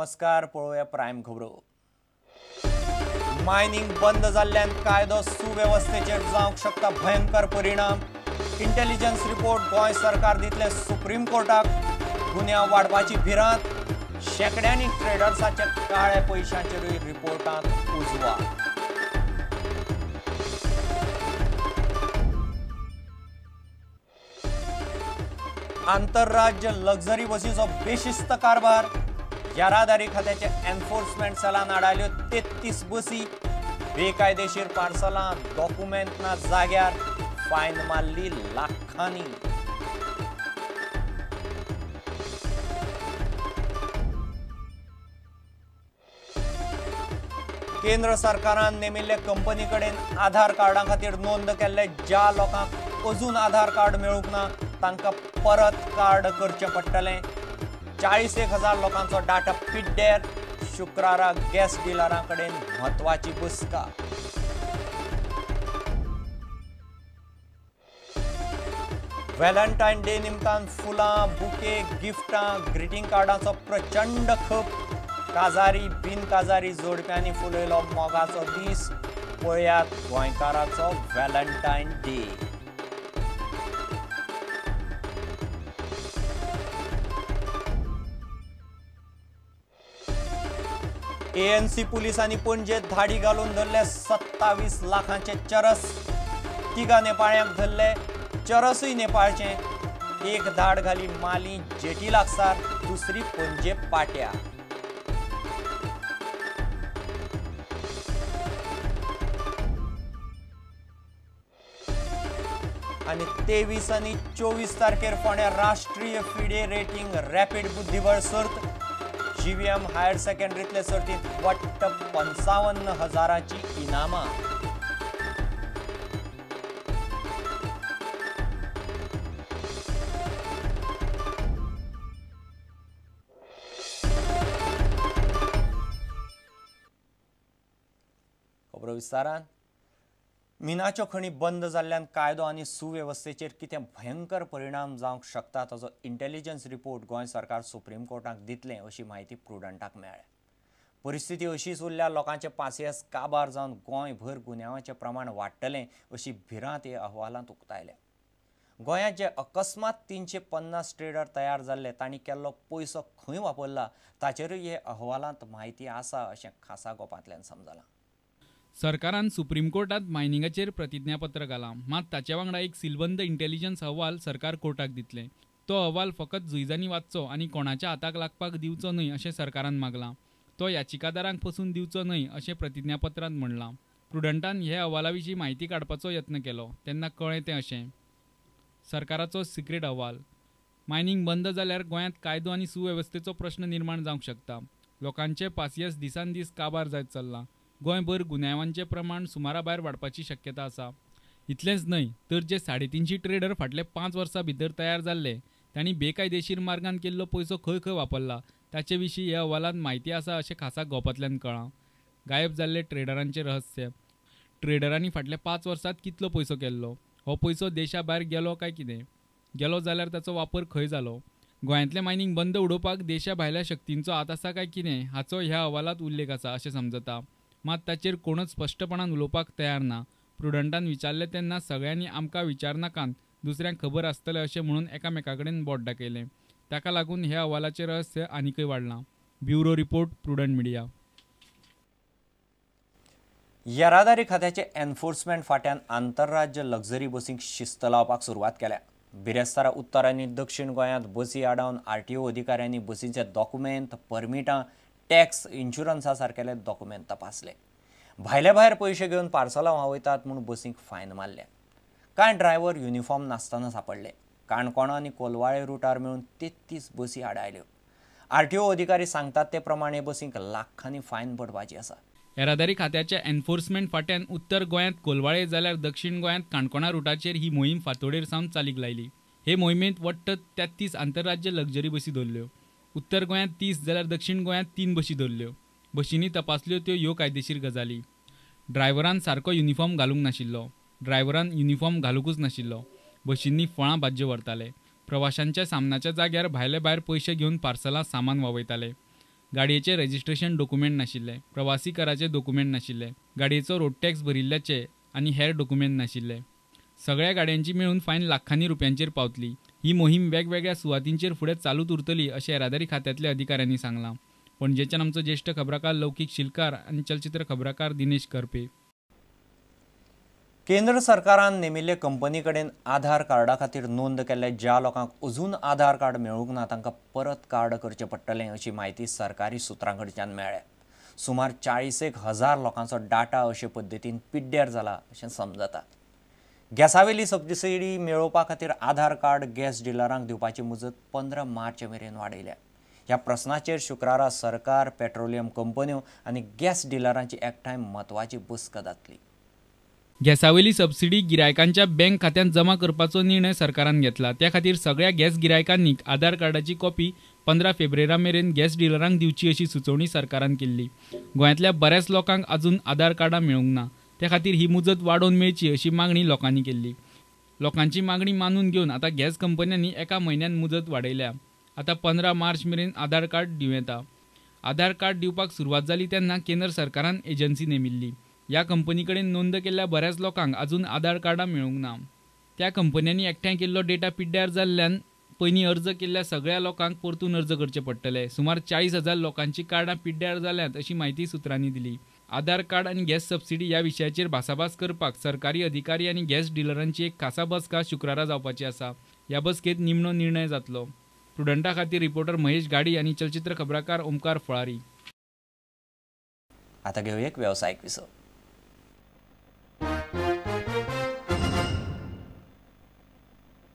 नमस्कार, पळोवया प्रायम खबरो। मायनिंग बंद जाल्ल्यान कायदो सुवेवस्थेचेर जावंक शकता भयंकर परिणाम। इंटेलिजन्स रिपोर्ट गोंय सरकार दितले सुप्रीम कोर्टाक। गुन्यांव वाडपाची भिरांत। शेंकड्यांनी ट्रेडर्साच्या काळ्या पयशांचेरूय रिपोर्टांत उजवाड। आंतरराज्य लक्झरी बसीचो बेशिस्त कारभार। येरादारी खात्याच्या एन्फोर्समेंट सेलान आडायल्यो 33 बसी। बेकायदेशीर पार्सलां, डॉक्युमेंट ना जाग्यार, फायन मारली लाखांनी। केंद्र सरकारान नेमिल्ले कंपनी कडेन आधार कार्डा खातीर नोंद केल्ले ज्या लोकांक अजून आधार कार्ड मेळूंक ना तांकां परत कार्ड करचें पडटलें। 41,000 लोकांचो डाटा पिड्ड्यार। शुक्रारा गॅस डिलरां कडेन म्हत्वाची बसका। व्हॅलेंटायन डे निमतान फुलां, बुके, गिफ्टां, ग्रिटींग कार्डांचो प्रचंड खप। काजारी बिनकाजारी जोडप्यांनी फुलयलो मोगाचो दीस। पळयात गोंयकाराचो व्हॅलेंटायन डे। एएनसी पुलिसांनी पणजे धाडी घालून धरले 27 लाखांचे चरस। तिगा नेपाळ्यांक धरले, चरसूय नेपाळचे। एक धाड घाली माली जेटी लागसार, दुसरी पणजे पाट्या। आनी 23 आनी 24 तारखेर फोंड्या राष्ट्रीय फिडे रेटिंग रॅपीड बुद्धिबळ सर्त। जीव्हीएम हायर सेकंडरीतले सर्तीत वट्ट 55,000ची इनामां। खबरो विस्तारान। मिनाच्यो खणी बंद जाल्ल्यान कायदो आनी सुवेवस्थेचेर कितें भयंकर परिणाम जावंक शकता ताचो इंटेलिजन्स रिपोर्ट गोंय सरकार सुप्रीम कोर्टाक दितलें अशी म्हायती प्रुडंटाक मेळ्ळ्या। परिस्थिती अशीच उरल्यार लोकांचे पासियेंस काबार जावन गोंयभर गुन्यांवाचें प्रमाण वाडटलें अशी भिरांत ह्या अहवालांत उक्तायल्या। गोंयांत जे अकस्मात 350 ट्रेडर तयार जाल्ले तांणी केल्लो पयसो खंय वापरला ताचेरूय हे अहवालांत म्हायती आसा अशें खासा गोपांतल्यान समजलां। सरकारान सुप्रीम कोर्टात मायनिंगाचेर प्रतिज्ञापत्र घालां, मात ताचे वांगडा एक सीलबंद इंटेलिजन्स अहवाल सरकार कोर्टाक दितलें। तो अहवाल फकत जुईजांनी वाचचो आनी कोणाच्या हाताक लागपाक दिवचो न्हय अशें सरकारान मागलां। तो याचिकादारांक पसून दिवचो न्हय अशें प्रतिज्ञापत्रांत म्हणलां। प्रुडंटान हे अहवाला विशीं म्हायती काडपाचो यत्न केलो तेन्ना कळ्ळें तें अशें। सरकाराचो सिक्रेट अहवाल। मायनिंग बंद जाल्यार गोंयांत कायदो आनी सुवेवस्थेचो प्रश्न निर्माण जावंक शकता। लोकांचें पासियेंस दिसान दीस काबार जायत चल्लां। गोंयभर गुन्यांवांचें प्रमाण सुमारा भायर वाडपाची शक्यता आसा। इतलेंच न्हय तर जे 350 ट्रेडर फाटले 5 वर्सां भितर तयार जाल्ले तांणी बेकायदेशीर मार्गान केल्लो पयसो खंय खंय वापरला ताचे विशीं ह्या अहवालांत म्हायती आसा अशें खासा गोपांतल्यान कळ्ळां। गायब जाल्ले ट्रेडरांचें रहस्य। ट्रेडरांनी फाटल्या 5 वर्सांत कितलो पयसो केल्लो, हो पयसो देशा भायर गेलो काय कितें, गेलो जाल्यार ताचो वापर खंय जालो, गोंयांतलें मायनिंग बंद उडोवपाक देशा भायल्या शक्तींचो हात आसा काय कितें हाचो ह्या अहवालांत उल्लेख आसा अशें समजता। मात ताचेर कोणच स्पश्टपणान उलोवपाक तयार ना। प्रुडंटान विचारलें तेन्ना सगळ्यांनी आमकां विचारनाकात, दुसऱ्यांक खबर आसतलें अशें म्हणून एकामेका कडेन बोट दाखयलें। ताका लागून ह्या अहवालाचें रहस्य आनीकय वाडलां। Bureau report, Prudent media. येरादारी खात्याचे एन्फोर्समेंट फाट्यान आंतरराज्य लक्झरी बसींक शिस्त लावपाक सुरवात केल्या। बिरेस्तारा उत्तर आनी दक्षिण गोंयांत बसी आडावन आरटीओ अधिकाऱ्यांनी बसींचे डॉक्युमेंट, परमिटां, टॅक्स, इन्शुरन्सा सारकेले डॉक्युमेंट तपासले। भायले भायर पयशे घेवन पार्सलां व्हांवयतात म्हूण बसींक फायन मारल्या। कांय ड्रायव्हर युनिफॉर्म नासतना सापडले। काणकोणा आनी कोलवाळे रुटार मेळून 33 बसी आडायल्यो। आरटीओ अधिकारी सांगतात ते प्रमाणे बसींक लाखांनी फायन पडपाची आसा। येरादारी खात्याच्या एन्फोर्समेंट फाट्यान उत्तर गोंयांत कोलवाळे जाल्यार दक्षिण गोंयांत काणकोणा रुटाचेर ही मोहीम फांतोडेर सावन चालीक लायली। हे मोहिमेंत वट्ट 33 आंतरराज्य लक्झरी बसी धरल्यो। उत्तर गोंयांत 30 जाल्यार दक्षिण गोंयांत 3 बसी धरल्यो। बशींनी तपासल्यो त्यो ह्यो कायदेशीर गजाली। ड्रायव्हरान सारको युनिफॉर्म घालूंक नाशिल्लो, ड्रायव्हरान युनिफॉर्म घालूंकच नाशिल्लो। बशींनी फळां भाजयो व्हरताले। प्रवाशांच्या सामनाच्या जाग्यार भायले भायर पयशे घेवन पार्सलां सामान वावयताले। गाडयेचे रजिस्ट्रेशन डॉक्युमेंट नाशिल्ले, प्रवासी कराचे डॉक्युमेंट नाशिल्ले, गाडयेचो रोड टॅक्स भरिल्ल्याचे आनी हेर डॉक्युमेंट नाशिल्ले. सगळ्या गाडयांची मेळून फायन लाखांनी रुपयांचेर पावतली. ही मोहीम वेगवेगळ्या सुवातींचेर फुडें चालूच उरतली अशें येरादारी खात्यांतल्या अधिकाऱ्यांनी सांगलां. पणजेच्यान आमचो ज्येश्ठ खबराकार लौकीक शिलकार आनी चलचित्र खबराकार दिनेश करपे. केंद्र सरकारान नेमिल्ले कंपनी कडेन आधार कार्डा खातीर नोंद केल्ले ज्या लोकांक अजून आधार कार्ड मेळूंक ना तांकां परत कार्ड करचें पडटलें अशी म्हायती सरकारी सुत्रां कडच्यान मेळ्ळ्या. सुमार 40,000 लोकांचो डाटा अशे पद्दतीन पिड्ड्यार जाला अशें समजता. गॅसावेली सबसिडी मेळोवपा खातीर आधार कार्ड गॅस डिलरांक दिवपाची मुजत 15 मार्च मेरेन वाडयल्या. ह्या प्रस्नाचेर शुक्रारा सरकार, पेट्रोलियम कंपन्यो आनी गॅस डिलरांची एकठांय म्हत्वाची बसका जातली. गॅसावेली सबसिडी गिरायकांच्या बँक खात्यांत जमा करपाचो निर्णय सरकारान घेतला. त्या खातीर सगळ्या गॅस गिरायकांनी आधार कार्डाची कॉपी 15 फेब्रुवारी मेरेन गॅस डिलरांक दिवची अशी सुचोवणी सरकारान केल्ली. गोंयांतल्या बऱ्याच लोकांक अजून आधार कार्डां मेळूंक ना, त्या खातीर ही मुजत वाडोवन मेळची अशी मागणी लोकांनी केल्ली. लोकांची मागणी मानून घेवन आतां गॅस कंपन्यांनी एका म्हयन्यान मुजत वाडयल्या. आतां 15 मार्च मेरेन आधार कार्ड दिवं येता. आधार कार्ड दिवपाक सुरवात जाली तेन्ना केंद्र सरकारान एजन्सी नेमिल्ली. ह्या कंपनी कडेन नोंद केल्ल्या बऱ्याच लोकांक अजून आधार कार्डां मेळूंक ना. त्या कंपन्यांनी एकठांय केल्लो डेटा पिड्ड्यार जाल्ल्यान पयलीं अर्ज केल्ल्या सगळ्या लोकांक परतून अर्ज करचे पडटले. सुमार 40,000 लोकांची कार्डां पिड्ड्यार जाल्यांत अशी म्हायती सुत्रांनी दिली. आधार कार्ड आनी गॅस सबसिडी ह्या विशयाचेर भासाभास करपाक सरकारी अधिकारी आनी गॅस डिलरांची एक खासा बसका शुक्रारा जावपाची आसा. ह्या बसकेंत निमणो निर्णय जातलो. प्रुडंटा खातीर रिपोर्टर महेश गाडी आनी चलचित्र खबराकार ओमकार फळारी. आता घेऊया एक व्यावसायिक विसव.